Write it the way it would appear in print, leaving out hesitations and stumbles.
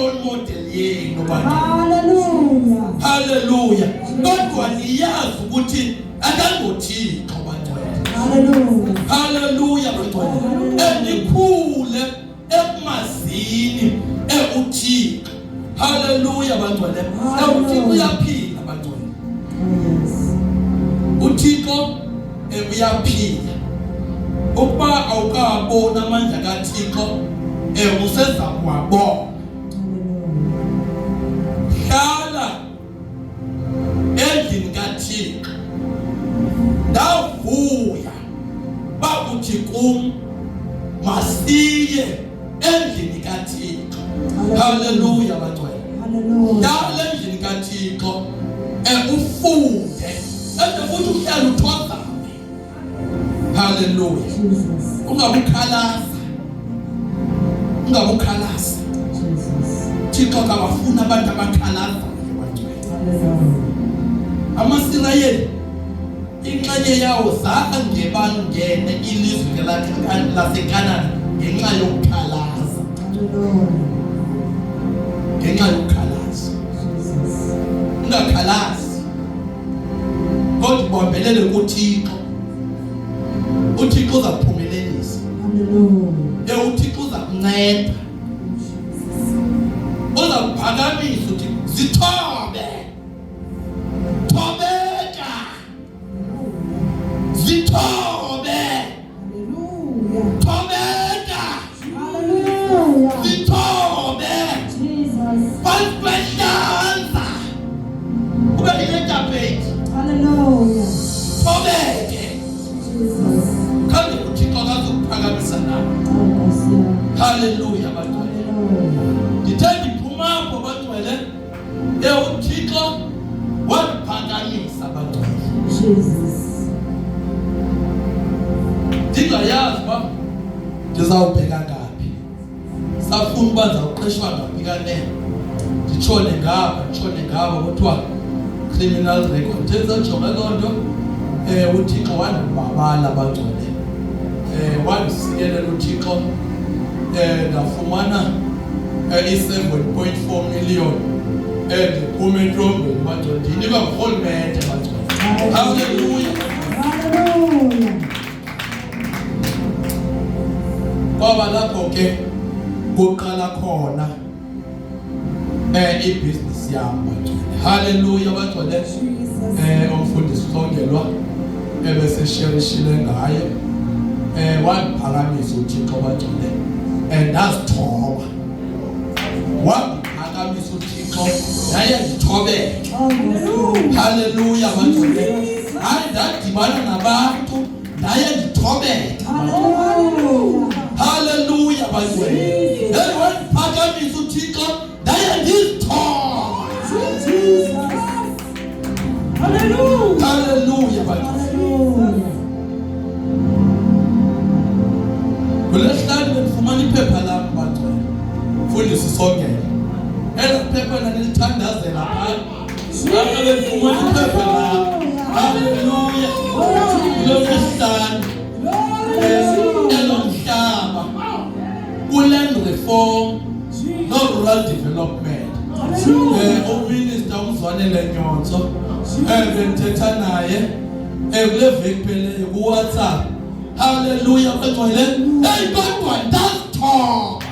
role model yenu bantu. Hallelujah. Haleluya. Kodwa niyazi ukuthi akangoThixo bangcwele. Hallelujah. Haleluya bangcwele. Enikhule ekumazini uThixo. Haleluya bangcwele. UThixo uyaphila bangcwele. Oh, yes. uThixo uyaphila. Ukuba awukaboni amandla kaThixo useza kuwabona. Hlala endlini kaThixo. Ndavuya bakuthi kum masiye endlini kaThixo. Haleluya bangcwele. Hallelujah. Hlala endlini kaThixo ufunde ende futhi uhlale uthozame. Haleluya. Jesus. Ungabukhalaza. Ungabukhalaza. Jesus. Thixo akabafuni abantu abakhalazayo bangcwele. Hallelujah. AmaSirayeli inxenye yawo zange bangene ilizwe laseKanani ngenxa yokukhalaza. Hallelujah. Ngenxa yokukhalaza. Jesus. Ungakhalazi. Kodwa ubambelele kuThixo. uThixo uzakuphumelelisa. Hallelujah. UThixo uzakunceda. Uzakuphakamisa uthi zithobe. Thobeka. Zithobe. Hallelujah. Thobeka. Hallelujah. Zithobe. Jesus. Phantsi kwehlanza. Ube yile tapeti. Hallelujah. Thobeke. Jesus. Khange uThixo akazukuphakamisa na. Oh, Nkosi yami. Haleluya bangcwele. Hallelujah. Ndithe ndiphuma apho bangcwele, uThixo wandiphakamisa bangcwele. Jesus. Ndingayazi uba ndizawubheka ngaphi. Safuna uba ndizawuqeshwa ngaphi kanene. Nditshone ngapha, nditshone ngapha kuthiwa criminal record. Ndithe ndisajonge loo nto, uThixo wandibabala bangcwele. Wandisikelela uThixo, ndafumana i-7.4 million ndiphuma entrombeni bangcwele. Ndiyinikwa ngurhulumente bangcwele. Haleluya. Hallelujah. Kwaba lapho ke kuqala khona ibhizinisi yami bangcwele. Haleluya bangcwele. Jesus. Umfundisi Songelwa ebesesherishile ngaye wandiphakamisa uThixo bangcwele. Ndazithoba. Wandiphakamisa uThixo ndaye ndithobeka. Oh, Nkosi yami. Haleluya bangcwele. Hayi ndadibana nabantu ndaye ndithobeka. Hallelujah. Haleluya bangcwele. Hey wandiphakamisa uThixo ndaye ndizithoba. Jesus. Hallelujah. Haleluya bangcwele. Hallelujah. Ngolwesihlanu bendifumana iphepha lam bangcwele. Mfundisi Songela. Elaa phepha ndandilithandazela phaa. Apha bendifumana iphepha lam. Haleluya. Ngolwesihlanu elomhlaba ku-land reform no rural development. Uminister uMzwanele Nyhontso bendithetha naye kule veki pheleyo kuWhatsApp. Haleluya bangcwele. Hey kodwa ndazithoba.